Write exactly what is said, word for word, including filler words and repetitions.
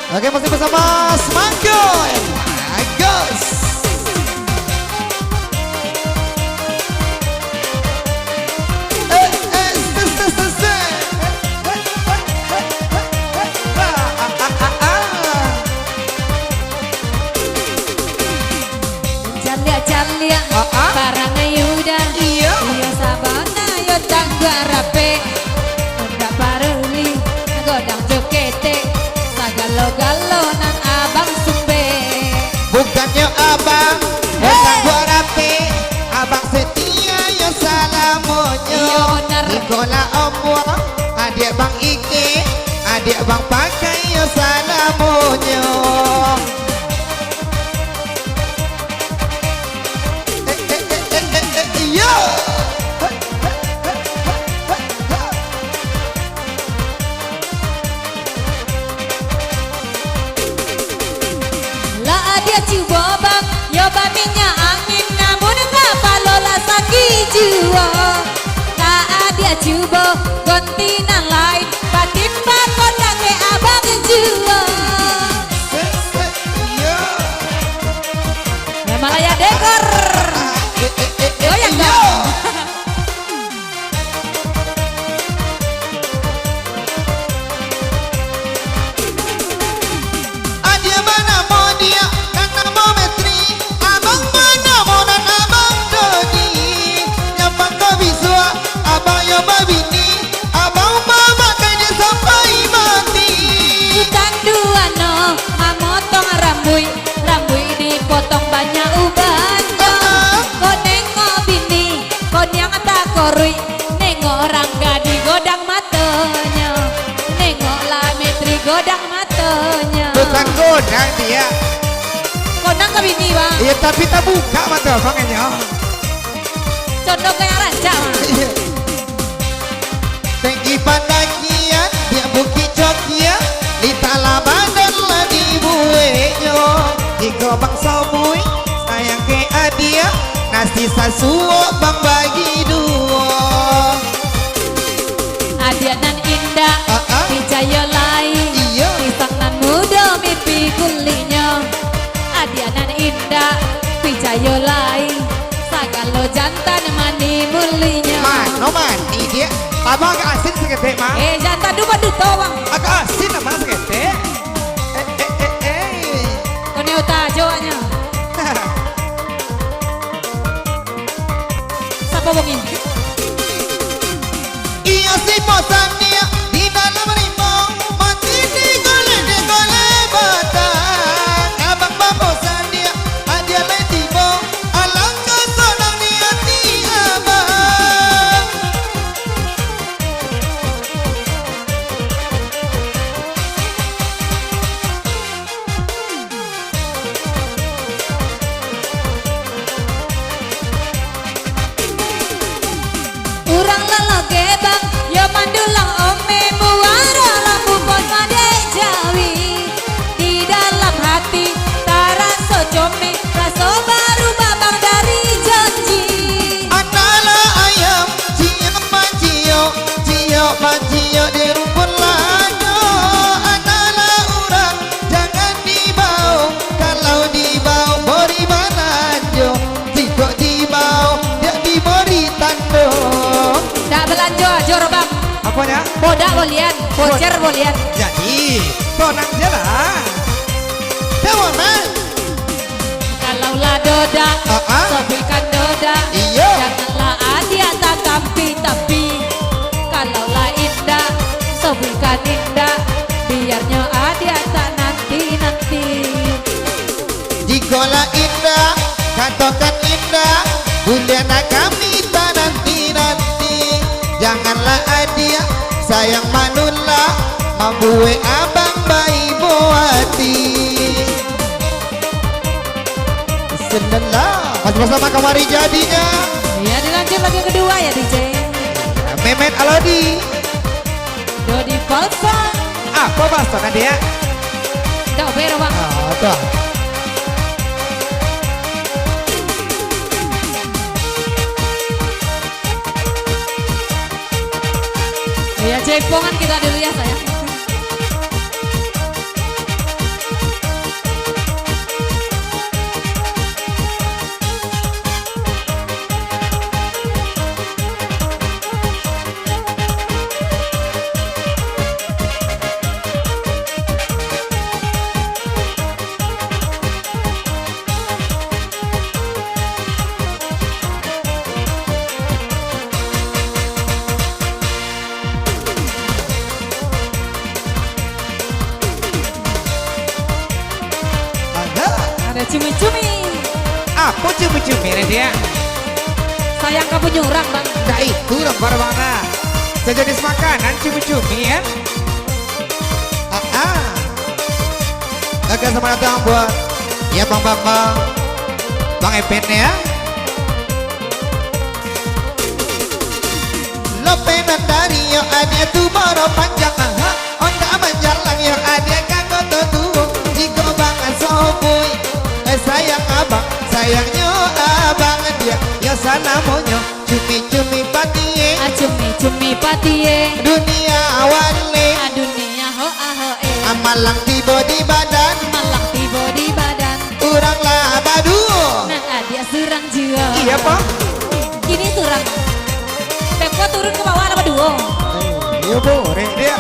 Oke, masih bersama Semangkun Agus. Eh, eh, ses, ses, ses, ses. Caliak-caliak, ah, ah, parangai Yuda. Iyo. Iyo sabana yo tangguak rapek. Ndak paruli godang jo ketek. Sagalo-galo nan abang sumbek. Bukannyo abang, hei, tangguak rapek. Abang setia yo salamonyo. Iyo, benar. Ikolah omuang, adiak bang ike, adiak bang pakai yo salamonyo. Eh, eh, eh, eh, eh, eh, iyo. Lah adiak cubo bang, yo baminyak angin, namun kapalo lah sakik juo. Lah adiak cubo gonti nan lain, batimba kotak dek abang juo. Sek, sek, iyo. Malaya Dekor. Eh, eh, eh, eh, goyang iyo dong. Adia manamo diak, nan namo Metri, abang manamo nan abang Dodi. Nyampang ka bisuak, abang yo babini, abang mamakai dek sampai mati. Sutan duo no mamotong rambuik, rambuik dipotong banyak ubannyo. Ah, ah. Ko nengok bini, koniang takoruik, nengok rangga di godang matonyo, nengok lah Metri godang matonyo. Bukan godang dia. Godang ka bini, bang. Iya, tapi tabuka mato abang inyo. Condong ka nan rancak, bang. Iya. Tenggi pandakian, di Bukik Cokiak, di Talabadan lah dibueknyo. Jikok bang Sobui, sayang ka adiak, nasi sasuok bang bagi duo. Adiak nan indak, ah, ah, picayo lai, iyo, pisang nan mudo mimpi kuliknyo. Adiak nan indak, picayo lai, sagalo jantan mani mulinyo. Mano mani, Diak? Abang agak asin saketek, Mang. Eh, jantan tu baduto, bang. Agak asin, Mang, saketek. Eh, eh, eh, eh. Kone uta jo, nyo. Sapa bunyi? Iyo si bosan diak di dalam rimbo, mati di goleh, di goleh batang. Abang babosan diak, adiak lai tibo, alangkah sonang di ati abang. Urang lalok gebang, yo mandulang ome, muaro lambu pon madek jawi. Di dalam hati taraso comeh, raso baru babang dari janji. Anak lah ayam, ciok manciok, ciok manciok di rumpun lado. Anak lah urang, jangan dibaok, kalau dibaok bori balanjo. Jikok dibaok, dak dibori tando. Dak balanjo ajo, Bang. Aponyo? Bodak bolian, bocer bolian. Jadi, tonang je lah. Dewa, man. Kalau lah dodak, ah, ah, sobuikan dodak. Iyo. Janganlah adiak tatampi-tampi. Kalau lah indak, sobuikan indak. Biarnyo adiak tak nanti-nanti. Jikok lah indak, katokan indak. Buliah nak kami tak nanti-nanti. Janganlah adiak sayang manulak, mambuek abang baibo ati. Bismillah. Mas bersama kamari jadinyo. Ya, dilanjut lagu kedua ya, D J. Memet Alodi. Dodi Falsa. Apo bahaso tadi, ya? Dak bero, Bang. Ah, dah. Ya, jaipongan kita dulu ya, sayang. Cumi-cumi. Apo cumi-cumi, Nadia? Sayang ka punyo urang, Bang. Dah itu lah, Bang, nah. Sejenis makanan cumi-cumi, ya? Ah, ah. Oke, selamat datang buat, ya, Bang Bambang, Bang Epen, ya. Lope nan dari yo, adia tu boro panjang, ha. Onda manjalang yo, adia ka koto tuo. Jiko bang sobui, eh, sayang abang, sayangnyo abang dia. Yo salamonyo cumi-cumi patie, Ah, cumi-cumi patie. Dunia wale. Ah, dunia ho ah ho eh. Amalang tibo di badan, Malang tibo di badan. Urang lah baduo. Nan adia surang juo. Iya, Pak. Kini surang. Tempo turun ke bawah lah baduo. Iya, Bu. Rek dia.